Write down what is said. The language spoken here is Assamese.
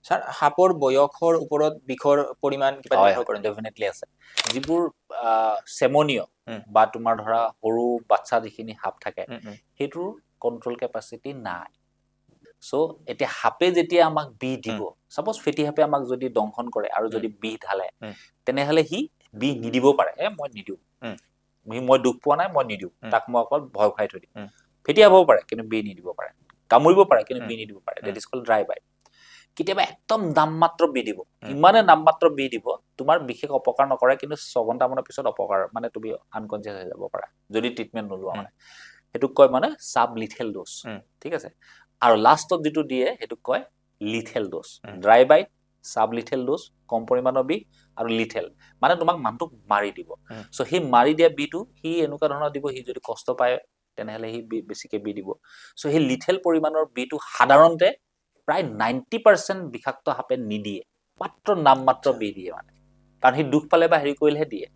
ছাৰ, সাপৰ বয়সৰ ওপৰত বিষৰ পৰিমাণ কিবা হয়। নিৰ্ভৰ কৰে নেকি? ডেফিনেটলি আছে। যিবোৰ চেমনীয় বা তোমাৰ ধৰা সৰু বাচ্ছা যিখিনি সাপ থাকে, উম, উম, সেইটোৰ কণ্ট্ৰল কেপাচিটি নাই। চ' এতিয়া সাপে যেতিয়া আমাক বিহ দিব, চাপ'জ ফেটি সাপে আমাক যদি দংশন কৰে আৰু যদি বিহ ঢালে, তেনেহ'লে সি বিহ নিদিবও পাৰে। মই নিদিওঁ, মই দুখ পোৱা নাই, মই নিদিওঁ, তাক মই অকল ভয় খুৱাই থৈ দিম। ফেটি সাপ হ'ব পাৰে কিন্তু বিহ নিদিব পাৰে, কামুৰিব পাৰে কিন্তু বিহ নিদিব পাৰে। That is call dry bite. কেতিয়াবা একদম নামমাত্ৰ বিহ দিব, ইমানে নামমাত্ৰ বিহ দিব, তোমাৰ বিশেষ অপকাৰ নকৰে, কিন্তু 6 ঘণ্টামানৰ পিছত অপকাৰ, মানে তুমি আনকনচিয়াছ হৈ যাব পাৰা যদি ট্ৰিটমেণ্ট নোলোৱা। মানে সেইটোক কয় মানে চাব লিথেল ড'জ। ঠিক আছে। আৰু লাষ্টত যিটো দিয়ে সেইটোক কয় lethal dose. Dry bite, sub lethal dose, কম পৰিমাণৰ বিহ, আৰু লিথেল মানে তোমাক মানুহটোক মাৰি দিব। চ' সেই মাৰি দিয়া বিহটো সি এনেকুৱা ধৰণৰ দিব, সি যদি কষ্ট পায় তেনেহ'লে সি বেছিকে বিহ দিব। চ' সেই লিথেল পৰিমাণৰ বিহটো সাধাৰণতে প্ৰায় 90% বিষাক্ত সাপে নিদিয়ে, মাত্ৰ নামমাত্ৰ বিহ দিয়ে, মানে কাৰণ সি দুখ পালে বা হেৰি কৰিলেহে দিয়ে।